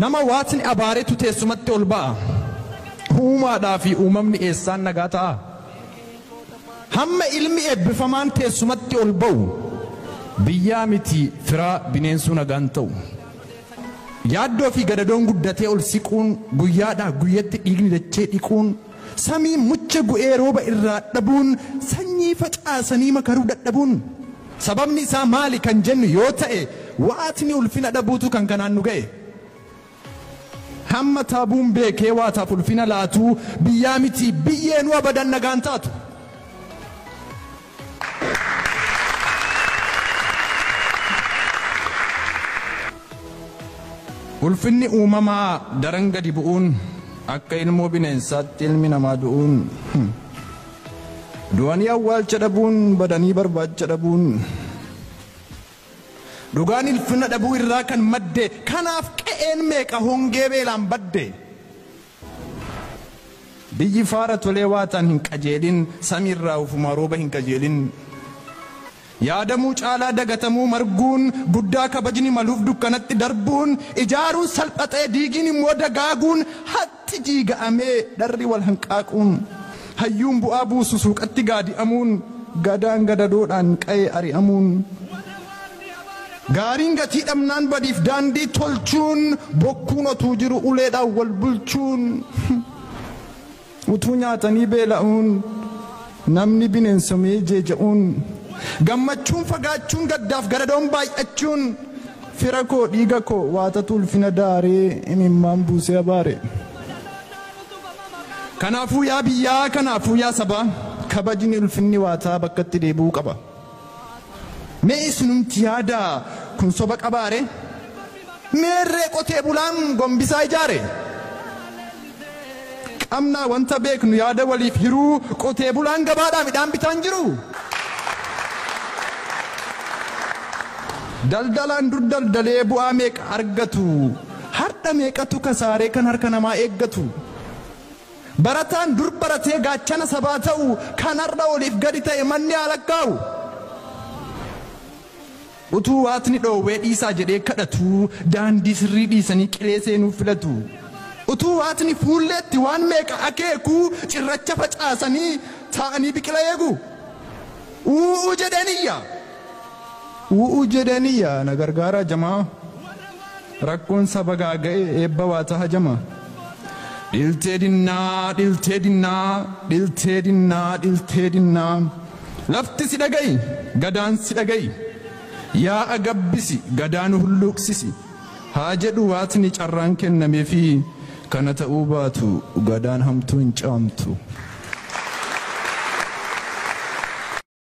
Nama waatni abaaretu teessumatti ol ba'a. Uumaadhaa fi uumamni eessaan nagaa ta'a? Hamma ilmi eebbifamaan teessumatti ol ba'u, biyyaa miti firaa bineensuu nagaan ta'u. Yaaddoo fi gadadoon guddatee ol siquun, guyyaadhaa guyyatti dhiigni dachee dhiquun, samii mucha gu'ee rooba irraa dhabuun, sanyii facaasanii makaruu dadhabuun. Sababni isaa maali kan jennu yoo ta'e, waatni ulfina dhabuutu kan kanaan nu ga'e. Hamma taabuun beekee waataaf ulfina laatuu, biyyaa miti biyyeenuu abadan nagaan taatu. Ulfinni uumamaa daran gadi bu'uun, akka ilmoo bineensaatti ilmi namaa du'uun, du'anii awwaalcha dhabuun, badanii barbaacha dhabuun, dhugaan ulfina dhabuu irraa kan madde, kanaaf qe'een meeqa hongee beelaan badde. Biyyi faara tolee waataan hin qajeelin, samiirraa ufumaa rooba hin qajeelin. Yaadamuu caalaa dagatamuu marguun, guddaa kabajni maluuf dukkanatti darbuun, ijaaruun salphatee diigiin immoo dagaaguun, hatti jiiga'amee dharri wal hanqaaquun, hayyuun bu'aa buusu suuqatti gaadi'amuun, gadaan gadadoodhaan qa'ee ari'amuun. Gaariin gatii dhabnaan badiif daandii tolchuun, bokkuun otuu jiru uleedhaan wal bulchuun, utuu nyaatanii beela'uun, namni bineensomee jeeja'uun, gammachuun fagaachuun, gaddaaf gadadoon baay'achuun, fira koo dhiiga koo waatatu ulfina daaree imimmaan buusee abaare. Kanaafuu yaa biyyaa, kanaafuu yaa sabaa, kabajni ulfinni waataa bakkatti deebi'uu qaba. Mee isinumti yaadaa, kun soba qabaare? Meerree qotee bulaan gombisaa ijaare? Qabnaa wanta beeknu yaada waliif hiruu, qotee bulaan gabaadhaa midhaan bitaan jiru. Daldalaan dur daldalee bu'aa meeqa argatu? Har'a meeqatu kasaaree kan harka namaa eeggatu? Barataan dur baratee gaachana sabaa ta'u, kan har'a oliif gadi ta'e manni haa lakkaa'u. Utuu waatni dhoowwee dhiisaa jedhee kadhatu, daandii sirrii dhiisanii qilee seenuu filatu. Utuu waatni fuulleetti waan meeqa akeeku, cirracha facaasanii taa'anii biqila eegu. U'uu jedheen iyya. U'uu jedheen iyya, na gargaaraa jamaa. Rakkoon saba gaaga'e eebba waataa hajama. Dhiltee dinnaa, dhiltee dinnaa, dhiltee dinnaa, dhiltee dinnaa. Lafti si dhaga'i, gadaan si dhaga'i. Yaa'a gabbisi, gadaan hulluuqsisi. Haa jedhu waatni carraan kennameefi, kana ta'uu baatu gadaan hamtuu hin caamtu.